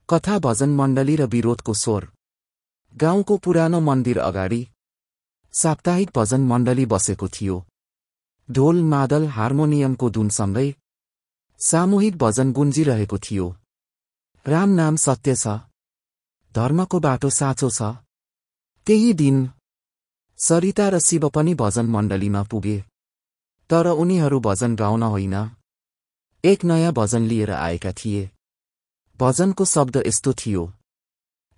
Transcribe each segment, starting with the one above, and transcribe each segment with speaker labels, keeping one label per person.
Speaker 1: कथा भजन मण्डली र विरोधको स्वर। गाउँको पुरानो मन्दिर अगाडि साप्ताहिक भजन मण्डली बसेको थियो। ढोल मादल हार्मोनियमको धुनसँगै सामूहिक भजन गुन्जिरहेको थियो। राम नाम सत्य छ, धर्मको बाटो साँचो छ। त्यही दिन सरिता र शिव पनि भजन मण्डलीमा पुगे। तर उनीहरू भजन गाउन होइन, एक नयाँ भजन लिएर आएका थिए। भजनको शब्द यस्तो थियो: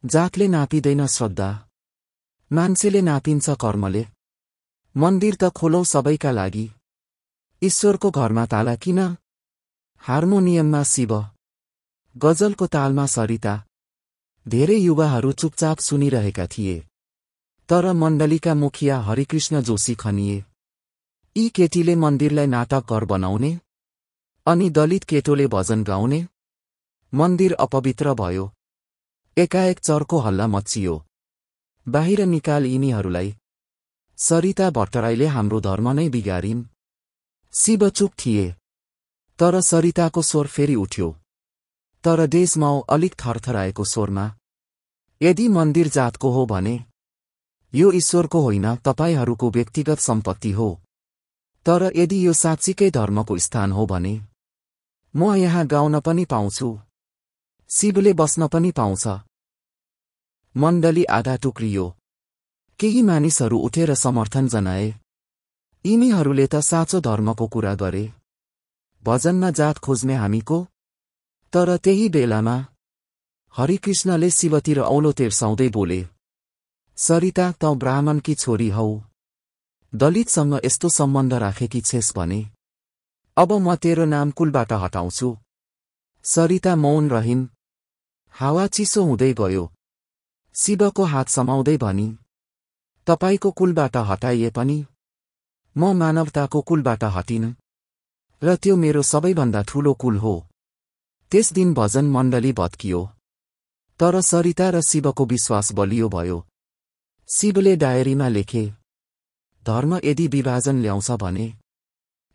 Speaker 1: जातले नापिँदैन श्रद्धा, मान्छेले नापिन्छ कर्मले। मन्दिर त खोलौ सबैका लागि, ईश्वरको घरमा ताला किन? हार्मोनियममा शिव, गजलको तालमा सरिता। धेरै युवाहरू चुपचाप सुनिरहेका थिए। तर मण्डलीका मुखिया हरिकृष्ण जोशी खनिए। यी केटीले मन्दिरलाई नाटक घर बनाउने अनि दलित केटोले भजन गाउने। मन्दिर अपवित्र भयो। एकाएक चर्को हल्ला मच्चियो। बाहिर निकाल यिनीहरूलाई। सरिता भट्टराईले हाम्रो धर्म नै बिगारिन्। शिव चुप थिए। तर सरिताको स्वर फेरि उठ्यो, तर देशमा अलिक थरथराएको स्वरमा। यदि मन्दिर जातको हो भने यो ईश्वरको होइन, तपाईहरूको व्यक्तिगत सम्पत्ति हो। तर यदि यो साँच्चीकै धर्मको स्थान हो भने म यहाँ गाउन पनि पाउँछु, शिवले बस्न पनि पाउँछ। मण्डली आधा टुक्रियो। केही मानिसहरू उठेर समर्थन जनाए। यिनीहरूले त साँचो धर्मको कुरा गरे। भजनमा जात खोज्ने हामीको। तर त्यही बेलामा हरिकृष्णले शिवतिर औलो तेर्साउँदै बोले, सरिता, तँ ब्राह्मणकी छोरी हौ, दलितसँग यस्तो सम्बन्ध राखेकी छेस् भने अब म तेरो नाम कुलबाट हटाउँछु। सरिता मौन रहिन्। हावा चिसो हुँदै गयो। शिवको हात समाउँदै भनी, तपाईको कुलबाट हटाइए पनि म मानवताको कुलबाट हटिन, र त्यो मेरो सबैभन्दा ठूलो कुल हो। त्यस दिन भजन मण्डली भत्कियो। तर सरिता र शिवको विश्वास बलियो भयो। शिवले डायरीमा लेखे, धर्म यदि विभाजन ल्याउँछ भने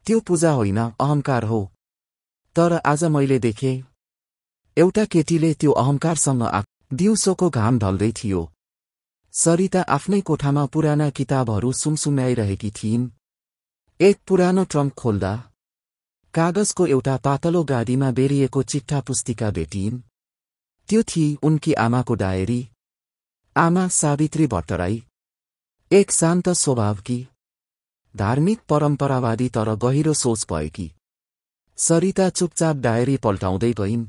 Speaker 1: त्यो पूजा होइन, अहंकार हो। तर आज मैले देखेँ, एउटा केटीले त्यो अहंकारसँग दिउँसोको घाम ढल्दै थियो। सरिता आफ्नै कोठामा पुराना किताबहरू सुमसुम्याइरहेकी थिइन्। एक पुरानो ट्रङ्क खोल्दा कागजको एउटा पातलो गाडीमा बेरिएको चिट्ठा पुस्तिका भेटिन्। त्यो थिई उनकी आमाको डायरी। आमा सावित्री भट्टराई, एक शान्त स्वभावकी, धार्मिक परम्परावादी तर गहिरो सोच भएकी। सरिता चुपचाप डायरी पल्टाउँदै गइन्।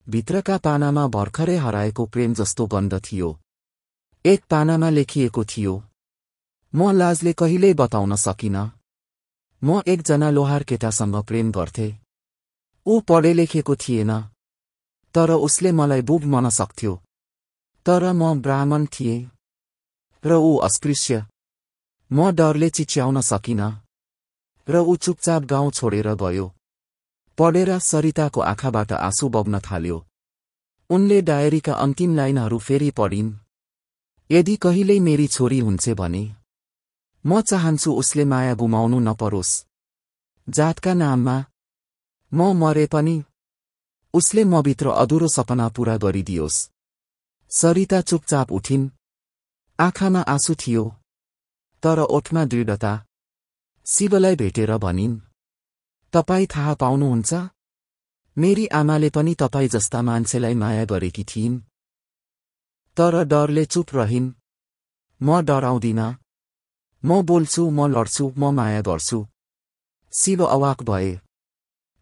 Speaker 1: भित्रका पानामा भर्खरै हराएको प्रेम जस्तो गन्ध थियो। एक पानामा लेखिएको थियो, म लाजले कहिल्यै बताउन सकिन, म एकजना लोहार केटासँग प्रेम गर्थे। ऊ पढे लेखेको थिएन, तर उसले मलाई बुब मन सक्थ्यो। तर म ब्राह्मण थिएँ र ऊ अस्पृश्य। म डरले चिच्याउन सकिन, र ऊ चुपचाप गाउँ छोडेर गयो। पढेर सरिताको आँखाबाट आँसु बग्न थाल्यो। उनले डायरीका अन्तिम लाइनहरू फेरि पढिन्। यदि कहिल्यै मेरी छोरी हुन्छ भने म चाहन्छु उसले माया गुमाउनु नपरोस्। जातका नाममा म मरे पनि उसले मभित्र अधुरो सपना पूरा गरिदियोस्। सरिता चुपचाप उठिन्। आँखामा आँसु थियो, तर ओठमा दृढता। शिवलाई भेटेर भनिन्, तपाईँ थाहा पाउनुहुन्छ, मेरी आमाले पनि तपाईँ जस्ता मान्छेलाई माया गरेकी थिइन्। तर डरले चुप रहिन्। म डराउँदिन, म बोल्छु, म लड्छु, म माया गर्छु। शिव अवाक भए।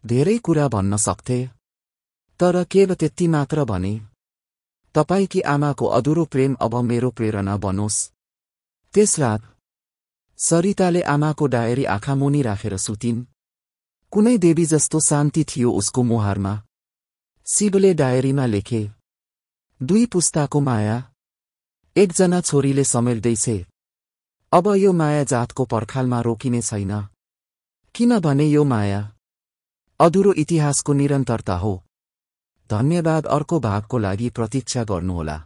Speaker 1: धेरै कुरा भन्न सक्थे, तर केवल त्यति मात्र भने, तपाईकी आमाको अधुरो प्रेम अब मेरो प्रेरणा बनोस्। त्यस रात सरिताले आमाको डायरी आँखा मुनि राखेर सुतिन्। कुनै देवी जस्तो शान्ति थियो उसको मुहारमा। शिवले डायरीमा लेखे, 2 पुस्ताको माया, एकजना छोरीले समेट्दैछ। अब यो माया जातको पर्खालमा रोकिने छैन, किनभने यो माया अधुरो इतिहासको निरन्तरता हो। धन्यवाद। अर्को भागको लागि प्रतीक्षा गर्नुहोला।